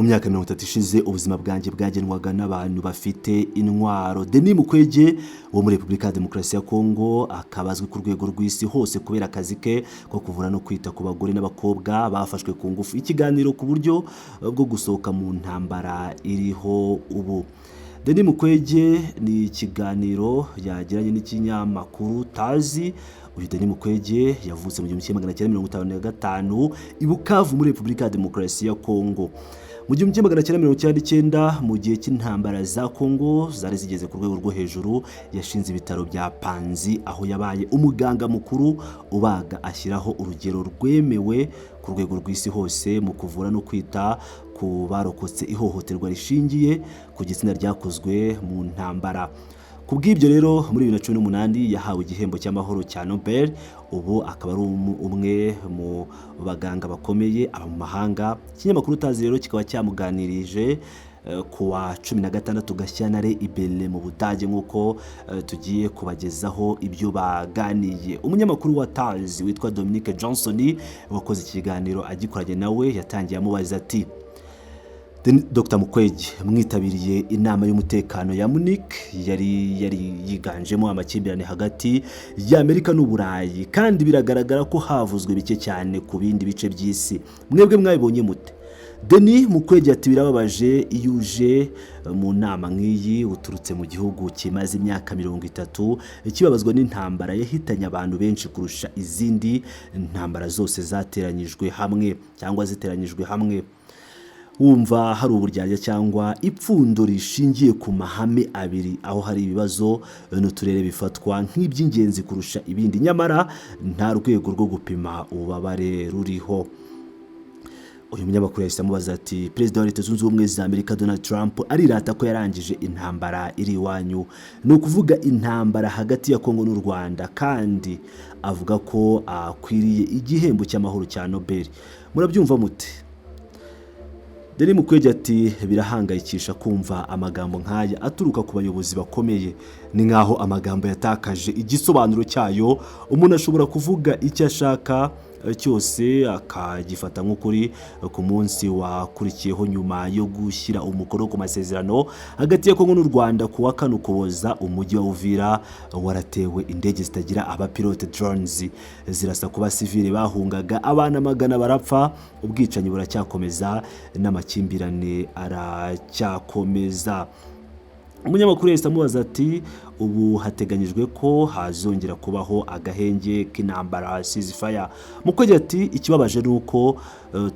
Mu myaka 30 ishize, ubuzima bwanjye bwagenwaga n'abantu bafite intwaro. Denis Mukwege wo muri Repubulika ya Demokarasi ya Kongo akaba azwi ku rwego rw'isi hose kubera akazi ke ko kuvura no kwita ku bagore n'abakobwa bafashwe ku ngufu. Ikiganiro ku buryo bwo gusohoka mu ntambara iriho ubu. Denis Mukwege ni ikiganiro yagiranye n'ikinyamakuru Tazi. Uyu Denis Mukwege yavutse mu 1955 i Bukavu muri Repubulika ya Demokarasi ya Kongo. Mu 1999, mu gihe cy'intambara za Kongo zari zigeze ku rwego rwo hejuru, yashinze ibitaro bya Panzi, aho yabaye umuganga mukuru ubaga, ashyiraho urugero rwemewe ku rwego rw'isi hose mu kuvura no kwita ku barokotse ihohoterwa rishingiye ku gitsina ryakozwe mu ntambara. Ku bw'ibyo rero, muri 2018 yahawe igihembo cy'amahoro cya Nobel. Ubu akaba ari umwe mu baganga bakomeye aba mu mahanga. Ikinyamakuru Tazi rero kikaba cyamuganirije ku wa 16 Gashyantare i Berlin mu Budage, nk'uko tugiye kubagezaho ibyo baganiye. Umunyamakuru wa Tazi witwa Dominique Johnson wakoze ikiganiro agikoranye nawe yatangiye amubaza ati: "Dr Mukwege, mwitabiriye inama y'umutekano ya Munich yari yiganjemo amakimbirane hagati y'Amerika n'Uburayi, kandi biragaragara ko havuzwe bike cyane ku bindi bice by'isi. Mwebwe mwabibonye mute?" Denis Mukwege ati: "Birababaje iyo uje mu nama nk'iyi uturutse mu gihugu kimaze imyaka 30 kibabazwa n'intambara yahitanye abantu benshi kurusha izindi ntambara zose zateranyijwe hamwe cyangwa ziteranyijwe hamwe. Wumva hari uburyarya cyangwa ipfundo rishingiye ku mahame abiri, aho hari ibibazo n'uturere bifatwa nk'iby'ingenzi kurusha ibindi, nyamara nta rwego rwo gupima ububabare ruriho." Uyu munyamakuru yahise amubaza ati: "Perezida wa Leta Zunze Ubumwe za Amerika Donald Trump arirata ko yarangije intambara iri iwanyu, ni ukuvuga intambara hagati ya Kongo n'u Rwanda, kandi avuga ko akwiriye igihembo cy'amahoro cya Nobel. Murabyumva mute?" Denis Mukwege ati: "Birahangayikisha kumva amagambo nk'aya aturuka ku bayobozi bakomeye. Ni nk'aho amagambo yatakaje igisobanuro cyayo. Umuntu ashobora kuvuga icyo ashaka cyose akagifata nk'ukuri." Ku munsi wakurikiyeho nyuma yo gushyira umukono ku masezerano hagati ya Kongo n'u Rwanda ku wa 4 Ukuboza, umujyi wa Uvira waratewe, indege zitagira abapilote, drones, zirasa ku basivile bahungaga, abana magana barapfa. Ubwicanyi buracyakomeza n'amakimbirane aracyakomeza. Umunyamakuru yahise amubaza ati: "Ubu hateganyijwe ko hazongera kubaho agahenge k'intambara, ceasefire?" Mukwege ati: "Ikibabaje ni uko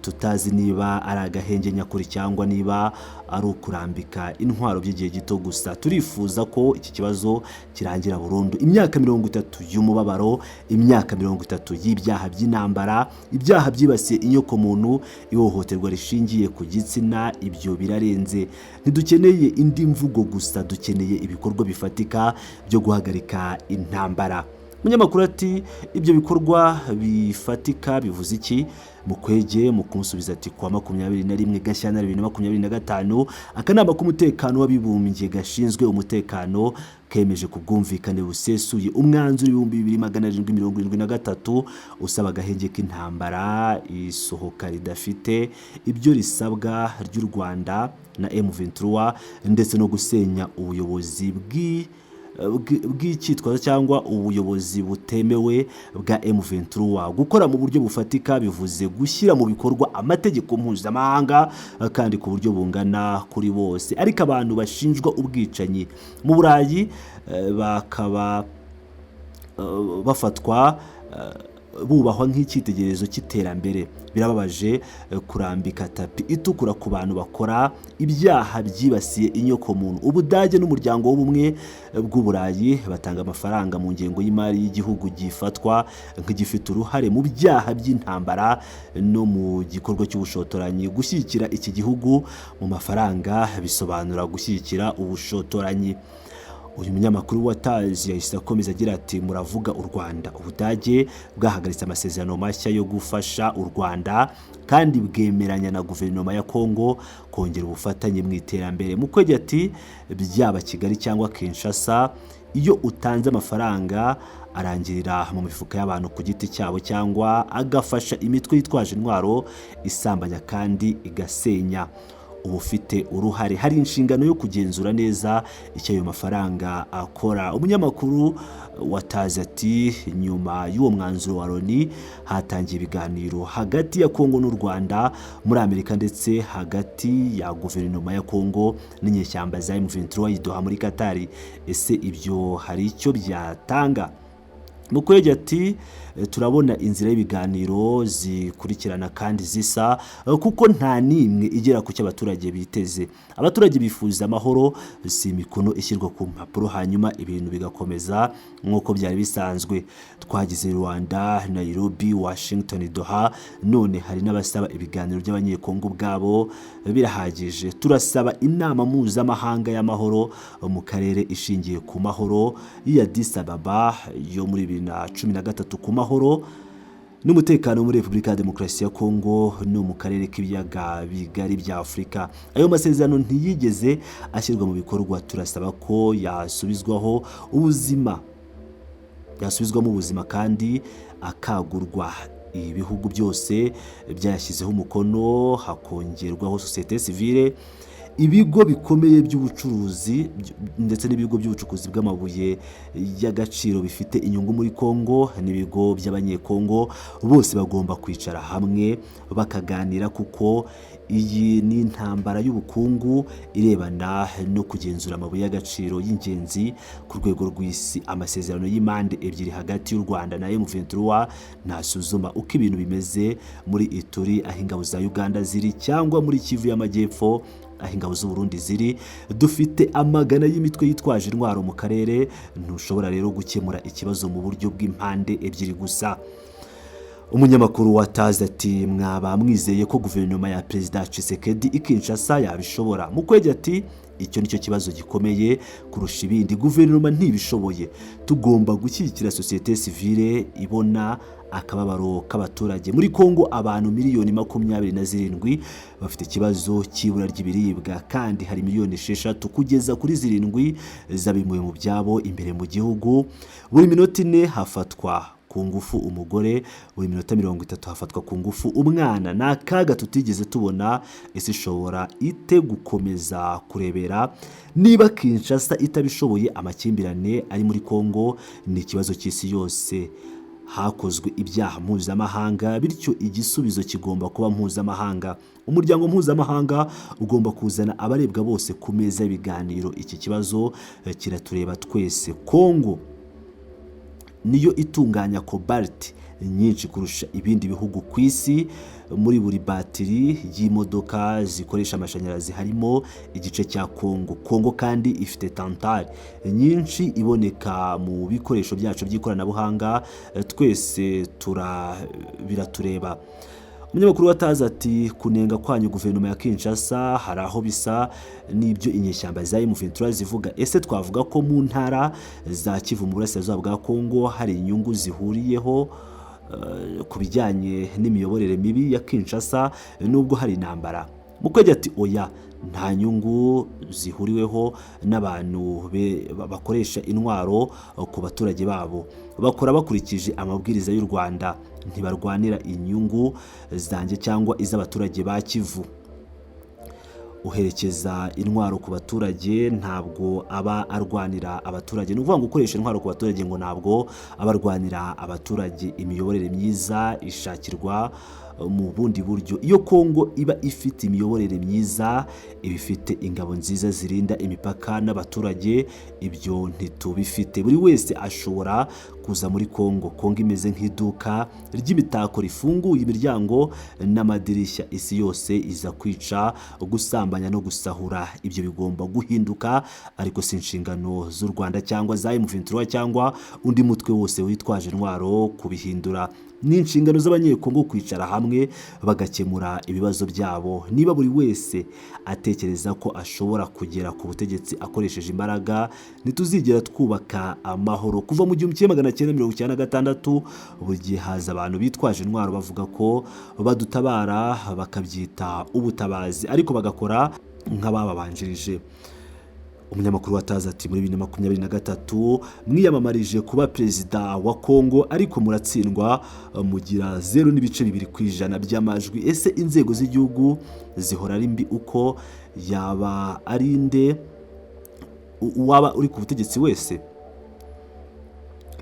tutazi niba ari agahenge nyakuri cyangwa niba ari ukurambika intwaro by'igihe gito gusa. Turifuza ko iki kibazo kirangira burundu. Imyaka 30 y'umubabaro, imyaka 30 y'ibyaha by'intambara, ibyaha byibasiye inyokomuntu, ihohoterwa rishingiye ku gitsina, ibyo birarenze. Ntidukeneye indi mvugo gusa, dukeneye ibikorwa bifatika byo guhagarika intambara." Umunyamakuru ati: "Ibyo bikorwa bifatika bivuze iki?" Mukwege mu kumusubiza ati: "Kuwa 21 Gashyantare 2025, akanama k'umutekano w'abibumbye gashinzwe umutekano kemeje ku bwumvikane busesuye umwanzuro 2773 usaba agahenge k'intambara, isohoka ridafite ibyo risabwa ry'u Rwanda na M23, ndetse no gusenya ubuyobozi bw'icyitwazo cyangwa ubuyobozi butemewe bwa M23. Gukora mu buryo bufatika bivuze gushyira mu bikorwa amategeko mpuzamahanga kandi ku buryo bungana kuri bose. Ariko abantu bashinjwa ubwicanyi mu Burayi bakaba bafatwa bubahwa nk'icyitegererezo cy'iterambere. Birababaje kurambika tapi itukura ku bantu bakora ibyaha byibasiye inyokomuntu. Ubudage n'Umuryango w'Ubumwe bw'Uburayi batanga amafaranga mu ngengo y'imari y'igihugu gifatwa nk'igifite uruhare mu byaha by'intambara no mu gikorwa cy'ubushotoranyi. Gushyigikira iki gihugu mu mafaranga bisobanura gushyigikira ubushotoranyi." Uyu munyamakuru wa Tazi yahise akomeza agira ati: "Muravuga u Rwanda. Ubudage bwahagaritse amasezerano mashya yo gufasha u Rwanda kandi bwemeranya na guverinoma ya Kongo kongera ubufatanye mu iterambere." Mukwege ati: "Byaba Kigali cyangwa Kinshasa, iyo utanze amafaranga arangirira mu mifuka y'abantu ku giti cyabo cyangwa agafasha imitwe yitwaje intwaro isambanya kandi igasenya." Uba ufite uruhare. Hari inshingano yo kugenzura neza icyo ayo mafaranga akora. Umunyamakuru watazi ati: "Nyuma y'uwo mwanzuro wa Loni hatangiye ibiganiro hagati ya Kongo n'u Rwanda muri Amerika, ndetse hagati ya guverinoma ya Kongo n'inyeshyamba za M23 i Doha muri Katari. Ese ibyo hari icyo byatanga?" Mukwege ati: "Turabona inzira y'ibiganiro zikurikirana kandi zisa, kuko nta n'imwe igera ku cyo abaturage biteze. Abaturage bifuza amahoro, si imikono ishyirwa ku mpapuro hanyuma ibintu bigakomeza nk'uko byari bisanzwe. Twagize Rwanda, Nairobi, Washington, Doha, none hari n'abasaba ibiganiro by'Abanyekongo ubwabo. Birahagije. Turasaba inama mpuzamahanga y'amahoro mu karere ishingiye ku mahoro ya Addis Ababa yo muri 2013 ku mahoro n'umutekano muri Repubulika ya Demokarasi ya Kongo no mu karere k'Ibiyaga Bigari bya Afurika. Ayo masezerano ntiyigeze ashyirwa mu bikorwa. Turasaba ko yasubizwaho ubuzima, yasubizwamo ubuzima kandi akagurwa. Ibihugu byose byayashyizeho umukono, hakongerwaho sosiyete sivile, ibigo bikomeye by'ubucuruzi ndetse n'ibigo by'ubucukuzi bw'amabuye y'agaciro bifite inyungu muri Kongo n'ibigo by'Abanyekongo. Bose bagomba kwicara hamwe bakaganira, kuko iyi ni intambara y'ubukungu irebana no kugenzura amabuye y'agaciro y'ingenzi ku rwego rw'isi. Amasezerano y'impande ebyiri hagati y'u Rwanda na M23 ntasuzuma uko ibintu bimeze muri Ituri aho ingabo za Uganda ziri, cyangwa muri Kivu y'Amajyepfo aho ingabo z'u Burundi ziri. Dufite amagana y'imitwe yitwaje intwaro mu karere. Ntushobora rero gukemura ikibazo mu buryo bw'impande ebyiri gusa." Umunyamakuru wa Tazi ati: "Mwaba mwizeye ko guverinoma ya Perezida Tshisekedi i Kinshasa yabishobora?" Mukwege ati: "Icyo nicyo kibazo gikomeye kurusha ibindi. Guverinoma ntibishoboye. Tugomba gushyigikira sosiyete sivile ibona akababaro k'abaturage. Muri Kongo abantu miliyoni 27 bafite ikibazo cy'ibura ry'ibiribwa, kandi hari miliyoni 6 kugeza kuri 7 z'abimuwe mu byabo imbere mu gihugu. Buri minota 4 hafatwa ku ngufu umugore, buri minota 30 hafatwa ku ngufu umwana. Ni akaga tutigeze tubona. Ese ishobora ite gukomeza kurebera niba Kinshasa itabishoboye? Amakimbirane ari muri Kongo ni ikibazo cy'isi yose. Hakozwe ibyaha mpuzamahanga, bityo igisubizo kigomba kuba mpuzamahanga. Umuryango mpuzamahanga ugomba kuzana abarebwa bose ku meza y'ibiganiro. Iki kibazo kiratureba twese. Kongo niyo itunganya cobalt nyinshi kurusha ibindi bihugu ku isi. Muri buri batiri y'imodoka zikoresha amashanyarazi harimo igice cya Kongo. Kongo kandi ifite tantale nyinshi iboneka mu bikoresho byacu by'ikoranabuhanga. Twese biratureba." Umunyamakuru wa Tazi ati: "Kunenga kwanyu guverinoma ya Kinshasa hari aho bisa n'ibyo inyeshyamba za M23 zivuga. Ese twavuga ko mu ntara za Kivu mu burasirazuba bwa Kongo hari inyungu zihuriyeho ku bijyanye n'imiyoborere mibi ya Kinshasa nubwo hari intambara?" Mukwege ati: "Oya, nta nyungu zihuriweho n'abantu bakoresha intwaro ku baturage babo. Bakora bakurikije amabwiriza y'u Rwanda, ntibarwanira inyungu zanjye cyangwa iz'abaturage ba Kivu. Uherekeza intwaro ku baturage ntabwo aba arwanira abaturage." Ni ukuvuga ngo ukoresha intwaro ku baturage ngo ntabwo aba arwanira abaturage. "Imiyoborere myiza ishakirwa mu bundi buryo. Iyo Kongo iba ifite imiyoborere myiza, iba ifite ingabo nziza zirinda imipaka n'abaturage. Ibyo ntitubifite. Buri wese ashobora kuza muri Kongo. Kongo imeze nk'iduka ry'imitako rifunguye imiryango n'amadirishya. Isi yose iza kwica, gusambanya no gusahura. Ibyo bigomba guhinduka, ariko si inshingano z'u Rwanda cyangwa za M23 cyangwa undi mutwe wose witwaje intwaro kubihindura. Ni inshingano z'Abanyekongo kwicara hamwe bagakemura ibibazo byabo. Niba buri wese atekereza ko ashobora kugera ku butegetsi akoresheje imbaraga, ntituzigera twubaka amahoro. Kuva mu 1996 buri gihe haza abantu bitwaje intwaro bavuga ko badutabara, bakabyita ubutabazi, ariko bagakora nk'abababanjirije." Umunyamakuru watazi ati: "Muri 2023 mwiyamamarije kuba perezida wa Kongo, ariko muratsindwa, mugira 0.2% by'amajwi. Ese inzego z'igihugu zihora ari mbi uko yaba ari nde uwaba uri ku butegetsi wese?"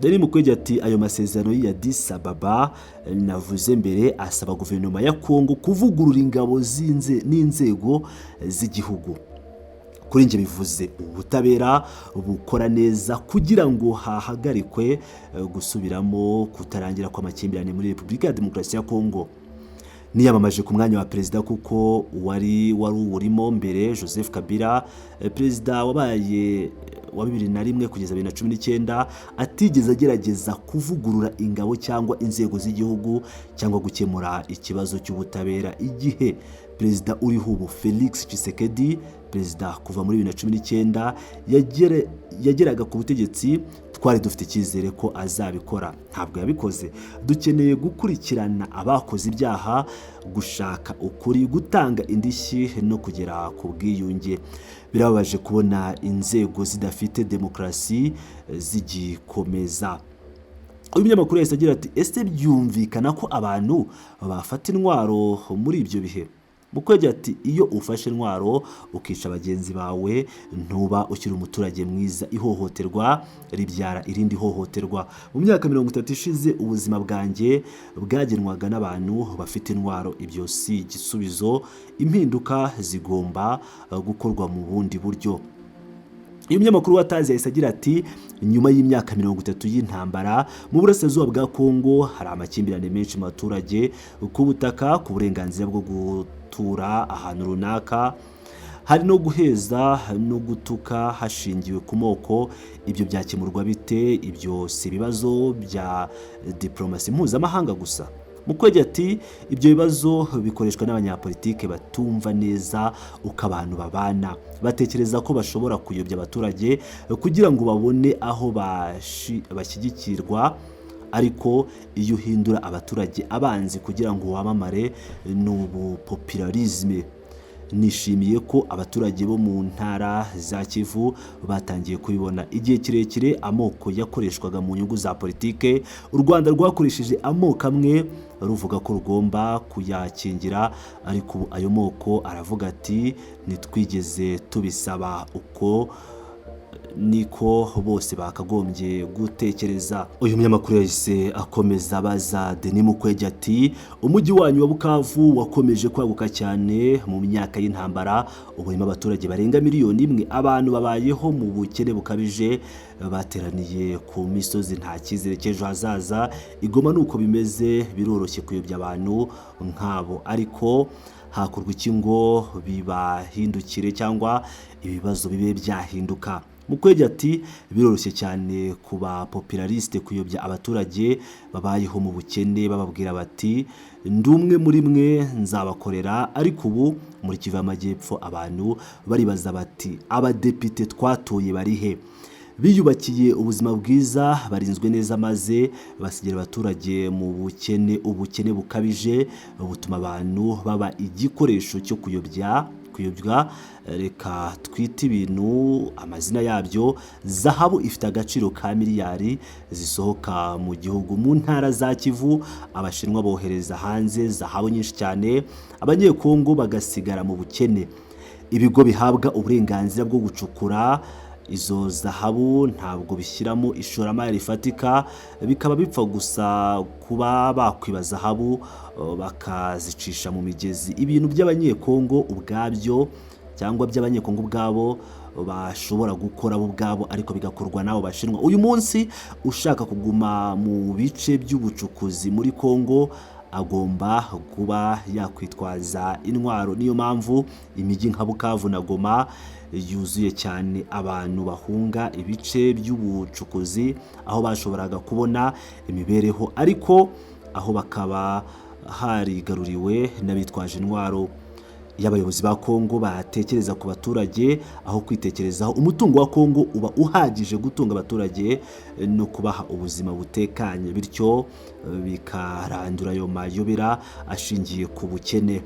Denis Mukwege ati: "Ayo masezerano ya Addis Ababa navuze mbere asaba guverinoma ya Kongo kuvugurura ingabo n'inzego z'igihugu. Kuri njye bivuze ubutabera bukora neza kugira ngo hahagarikwe gusubiramo kutarangira kw'amakimbirane muri Repubulika ya Demokarasi ya Kongo. Niyamamaje ku mwanya wa perezida kuko wari uwurimo mbere, Joseph Kabila, perezida wabaye wa 2001 kugeza 2019, atigeze agerageza kuvugurura ingabo cyangwa inzego z'igihugu cyangwa gukemura ikibazo cy'ubutabera. Igihe perezida uriho ubu, Felix Tshisekedi, perezida kuva muri 2019, yageraga ku butegetsi, twari dufite icyizere ko azabikora. Ntabwo yabikoze. Dukeneye gukurikirana abakoze ibyaha, gushaka ukuri, gutanga indishyi no kugera ku bwiyunge. Birababaje kubona inzego zidafite demokarasi zigikomeza." Uyu munyamakuru yahise agira ati: "Ese byumvikana ko abantu bafata intwaro muri ibyo bihe?" Mukwege ati: "Iyo ufashe intwaro ukica bagenzi bawe, ntuba ukiri umuturage mwiza. Ihohoterwa ribyara irindi hohoterwa. Mu myaka 30 ishize, ubuzima bwanjye bwagenwaga n'abantu bafite intwaro. Ibyo si igisubizo. Impinduka zigomba gukorwa mu bundi buryo." Uyu munyamakuru watazi yahise agira ati: "Nyuma y'imyaka 30 y'intambara mu burasirazuba bwa Kongo, hari amakimbirane menshi mu baturage ku butaka, ku burenganzira bwo gutura ahantu runaka. Hari no guheza no gutuka hashingiwe ku moko. Ibyo byakemurwa bite? Ibyo si ibibazo bya diporomasi mpuzamahanga gusa?" Mukwege ati: "Ibyo bibazo bikoreshwa n'abanyapolitike batumva neza uko abantu babana. Batekereza ko bashobora kuyobya abaturage kugira ngo babone aho bashyigikirwa. Ariko iyo uhindura abaturage abanzi kugira ngo wamamare, ni ubupopularisme. Nishimiye ko abaturage bo mu ntara za Kivu batangiye kubibona. Igihe kirekire amoko yakoreshwaga mu nyungu za politike. U Rwanda rwakoresheje amoko amwe ruvuga ko rugomba kuyakingira, ariko ubu ayo moko aravuga ati ntitwigeze tubisaba. Uko niko bose bakagombye gutekereza." Uyu munyamakuru yahise akomeza abaza Denis Mukwege ati: "Umujyi wanyu wa Bukavu wakomeje kwaguka cyane mu myaka y'intambara. Ubu urimo abaturage barenga miliyoni 1. Abantu babayeho mu bukene bukabije, bateraniye ku misozi, nta cyizere cy'ejo hazaza. I Goma ni uko bimeze. Biroroshye kuyobya abantu nk'abo, ariko hakorwa iki ngo bibahindukire cyangwa ibibazo bibe byahinduka?" Mukwege ati: "Biroroshye cyane ku ba populariste kuyobya abaturage babayeho mu bukene, bababwira bati ndi umwe muri mwe, nzabakorera. Ariko ubu muri Kivu y'Amajyepfo abantu baribaza bati abadepite twatoye bari he? Biyubakiye ubuzima bwiza, barinzwe neza, maze basigira abaturage mu bukene. Ubukene bukabije butuma abantu baba igikoresho cyo kuyobya kuyobywa. Reka twite ibintu amazina yabyo. Zahabu ifite agaciro ka miliyari zisohoka mu gihugu. Mu ntara za Kivu, Abashinwa bohereza hanze zahabu nyinshi cyane, Abanyekongo bagasigara mu bukene. Ibigo bihabwa uburenganzira bwo gucukura izo zahabu ntabwo bishyiramo ishoramari rifatika, bikaba bipfa gusa kuba bakwiba zahabu bakazicisha mu migezi, ibintu by'Abanyekongo ubwabyo cyangwa by'Abanyekongo ubwabo bashobora gukora bo ubwabo, ariko bigakorwa n'abo Bashinwa. Uyu munsi ushaka kuguma mu bice by'ubucukuzi muri Kongo agomba kuba yakwitwaza intwaro. Niyo mpamvu imijyi nka Bukavu na Goma yuzuye cyane abantu bahunga ibice by'ubucukuzi aho bashoboraga kubona imibereho, ariko aho bakaba harigaruriwe n'abitwaje intwaro. Iyo abayobozi ba Kongo batekereza ku baturage aho kwitekerezaho, umutungo wa Kongo uba uhagije gutunga abaturage no kubaha ubuzima butekanye, bityo bikarandura ayo mayobera ashingiye ku bukene."